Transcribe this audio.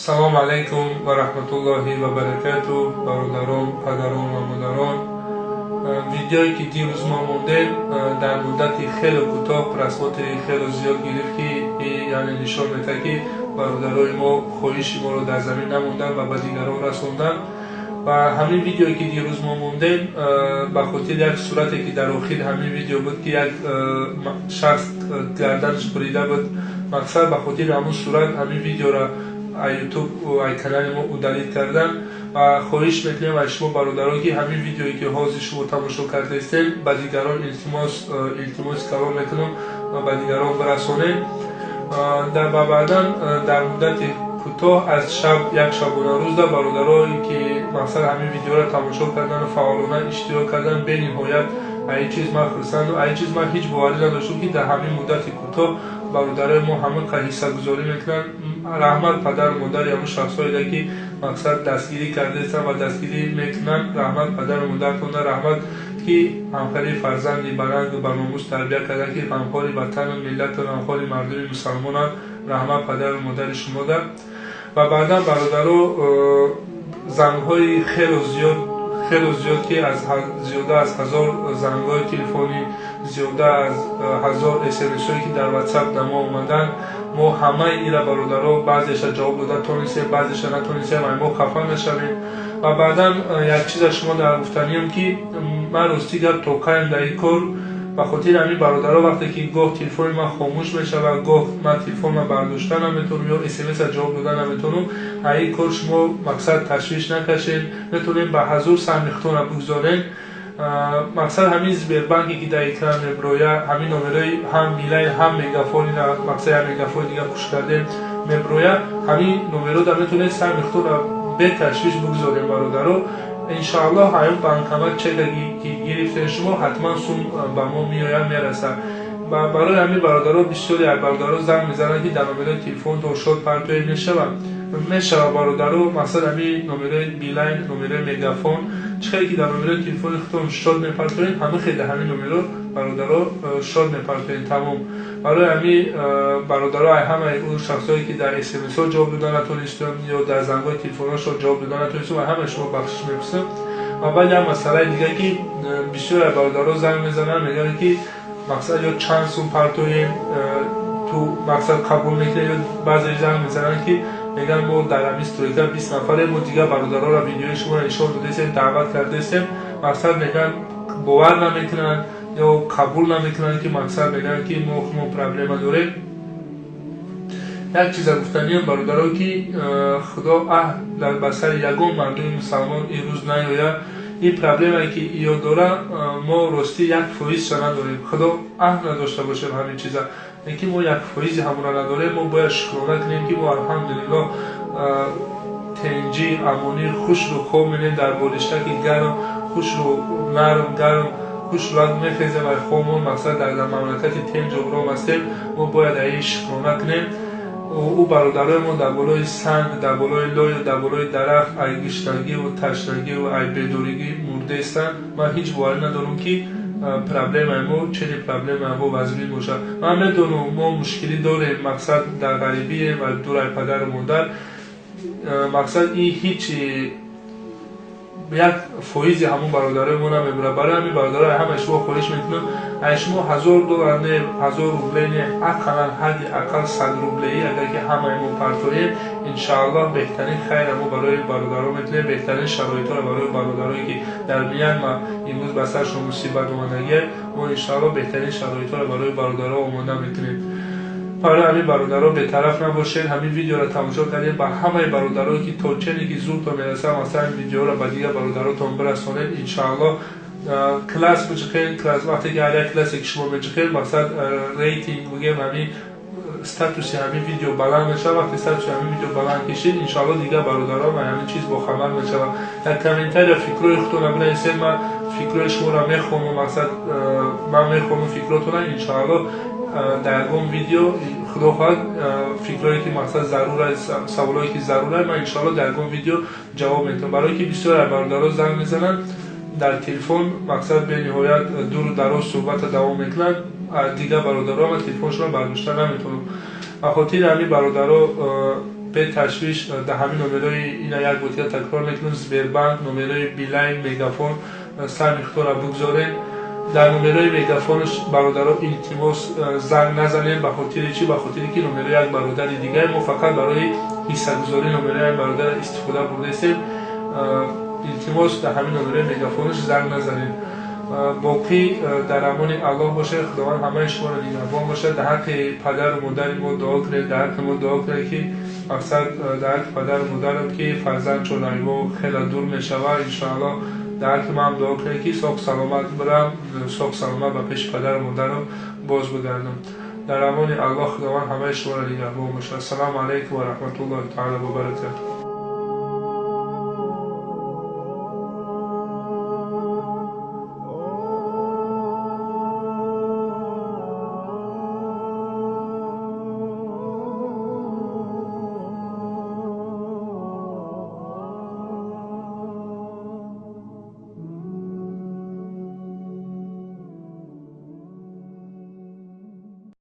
Салом алайкум ва раҳматуллоҳи ва баракату, бародарон, падарон ва модарон. Видеое ки дирӯз мо мондем, дар муддати хеле кӯтоҳ просмотри хеле зиёд гирифт, ки яъне нишон медиҳад, ки бародарои мо хоҳиши моро дар замин намонданд ва ба дигарон расонданд. Ва ҳамин видеое ки дирӯз мо мондем, ба хотири як сурате ки дар охири ҳамин видео буд, ки як шахс гарданаш бурида буд, мақсад ба хотири ҳамун сурат ҳамин видеоро ютуб ай канали мо удалить кардан. Ва хоҳиш мекунем аз шумо, бародарон, ки ҳамин видеое ки ҳозир шумо тамошо кардаистем, ба дигарон илтимоси калон мекунам ва ба дигарон бирасонем. Ва баъдан дар муддати кӯтоҳ аз шаб як шабонарӯзда бародарое ки мақсад ҳамин видеоро тамошо кардану фаъолона иштирок кардан, бениҳоят ин чиз ман хурсанду ин чиз ман ҳеҷ боварӣ надоштам, ки дар ҳамин муддати кӯтоҳ бародарои мо ҳама ҳиссагузорӣ мекунанд. Раҳмат падару модари ҳамун шахсҳое, ки мақсад дастгирӣ кардаистанд ва дастгирӣ мекунанд. Раҳмат падару модаратонда, раҳмат, ки ҳамхари фарзанди баланду барномус тарбия кардан, ки ғамхори ватану миллату ғамхори мардуми мусалмонанд. Раҳмат падару модари шумода. Ва баъдан, бародаро, зангҳои хело зиёд, хело зиёд, ки аз зиёда аз 1000 зангҳои телефонӣ, зиёда аз 1000 смсҳое ки дар Ватсап ба мо омаданд, мо ҳамаи ира, бародаро, баъзеша ҷавоб дода тонистем, баъзеша натонистем, ай мо хафа нашавем. Ва баъдан як чиза шумо дар гуфтаниям, ки ман рости гап тоқаем дар ин кор. Ба хотири ҳамин, бародаро, вақте ки гоҳ телефони ман хомӯш мешавад, гоҳ ман телефонма бардошта наметавонам ё смса ҷавоб дода наметавонам, ай ин кор шумо мақсад ташвиш накашед. Метавонем ба ҳазур саҳми худтонро бигузорем. Мақсад ҳамин Сбербанке ки дар экран меброя, ҳамин номерои ҳам Билайн, ҳам Мегафон, мақсад як Мегафони дига куш кардем, меброя, ҳамин номерода метавонед саҳми худтонро беташвиш бигузорем, бародаро. Иншоаллоҳ, ҳамин банкомат чека ки гирифтем, шумо ҳатман сум ба мо меояд, мерасад. Барои ҳамин, бародаро, бисёре аз бародаро занг мезананд, ки дар номерои телефонтон шод партоед, мешавад? Мешавад, бародаро. Мақсад ҳамин номерои Билайн, номерои Мегафон, чӣ хеле ки дар номерои телефони худтон шод мепартоед, ҳама хеле ҳамин номеро, бародаро, шод мепартоед, тамом. Барои ҳамин, бародаро, ай ҳамаи ӯ шахсое ки дар смсҳо ҷавоб дода натонистем ё дар зангҳои телефонҳошон ҷавоб дода натонистем, ай ҳамаи шумо бахшиш мепурсам. Ва баъд як масъалаи дига, ки бисёре аз бародаро занг мезананд, мегӯянд, ки мақсад ё чанд сум партоем, ту мақсад қабул мекунед, ё баъзе занг мезананд, ки мегӯянд, мо дар ҳамин стройка 20 нафарем, мо дигар бародароро видеои шуморо нишон додаистем, даъват кардаистем, мақсад мегӯянд, бовар намекунанд ё қабул намекунанд, ки мақсад мегӯянд, ки мо проблема дорем. Як чиза гуфтаниям, бародаро, ки худо аҳд дар ба сари ягон мардуми мусалмон ин рӯз наёяд. Ин проблемае ки ё дора, мо ростӣ 1%-ша надорем. Худо аҳд надошта бошем ҳамин чиза, лекин мо 1%-и ҳамонро надорем. Мо бояд шукрона кунем, ки мо, алҳамдулиллоҳ, тенҷӣ, амонӣ, хушру хоб менем, дар болиштаки гарм, хушру нарм, гарм, хушрӯак мехезем ва хобмон. Мақсад дар мамлакати тенҷу ором ҳастем. Мо бояд ин шукрона кунем. Ӯ бародарои мо дар болои санг, дар болои лою дар болои дарахт ай гуштнагиву ташнагиву ай бедоригӣ мурдаистанд. Ман ҳеҷ боварӣ надорам, ки проблемаи мо ченин проблемаи мо вазмин бошад. Ман медонам, мо мушкилӣ дорем, мақсад дар ғарибием ва дур ай падару модар. Мақсад ин ҳеҷ 1%-и ҳамон бародарои мо намебурад. Барои ҳамин, бародарои, ҳамаи шумо хоҳиш мекунам, ай шумо 1000 доллар не, 1000 рубле не, ақаллан ҳадди ақал 100 рублеӣ агар ки ҳамаи мо партоем, иншоаллоҳ, беҳтарин хайра мо барои бародаро мекунем, беҳтарин шароитҳоро барои бародарое ки дар Мянма имрӯз ба саршон мусибат омадагия, мо иншоаллоҳ беҳтарин шароитҳоро барои бародаро омода мекунем. Барои ҳамин, бародаро, бетараф набошед. Ҳамин видеоро тамошо кардем, ба ҳамаи бародарое ки то чене ки зудтон мерасад, масалан, видеоро ба дигар бародаротон бирасонед. Иншоаллоҳ, класс биҷиқед, класс. Вақте ки ҳар як классе ки шумо меҷиқед, мақсад рейтинг бигем, ҳамин статуси ҳамин видео баланд мешавад. Вақте статуси ҳамин видео баланд кишид, иншоаллоҳ, дигар бародарон ҳамин чиз бохабар мешавад. Дар комментария фикрҳои худтонро бинависед, ман фикрҳои шуморо мехонам. Мақсад ман мехонам фикротонро. Иншоаллоҳ, дар ягон видео, худо хоҳад, фикрҳое ки мақсад зарур аст, саволое ки зарур аст, ман иншоаллоҳ дар ягон видео ҷавоб медиҳам. Барое ки бисёр аз бародаро занг мезананд дар телефон, мақсад бениҳоят дуру дароз суҳбата давом мекунанд, дигар бародаро ман телефоншонро бардошта наметавонам. Ба хотири ҳамин, бародаро. Беташвиш дар ҳамин номерои ина як бор дигар такрор мекунем: Сбербанк, номерои Билайн, Мегафон саҳми худро бигзоред. Дар номерои Мегафонш, бародаро, илтимос, занг назанем. Ба хотири чӣ? Ба хотире ки номерои як бародари дигаре мо фақат барои ҳиссагузорӣ номерои як бародар истифода бурдаистем. Илтимос, дар ҳамин номерои Мегафонш занг назанем. Боқӣ дар амони Аллоҳ бошед. Худованд ҳамаи шуморо нигаҳбон бошад. Дар ҳаққи падару модари мо дуо кунед, дар ҳаққи мо дуо кунед, ки мақсад дар ҳаққи падару модарам, ки фарзанд чун айво хеле дур мешавад. Иншоаллоҳ, дар ҳаққи ман дуо кунед, ки соғ саломат бирам, соғ саломат ба пеши падару модарам боз бигардам. Дар амони Аллоҳ, Худованд ҳамаи шуморо нигаҳбон бошад. Ассалому алайкум ва раҳматуллоҳи таала ва баракатуҳ.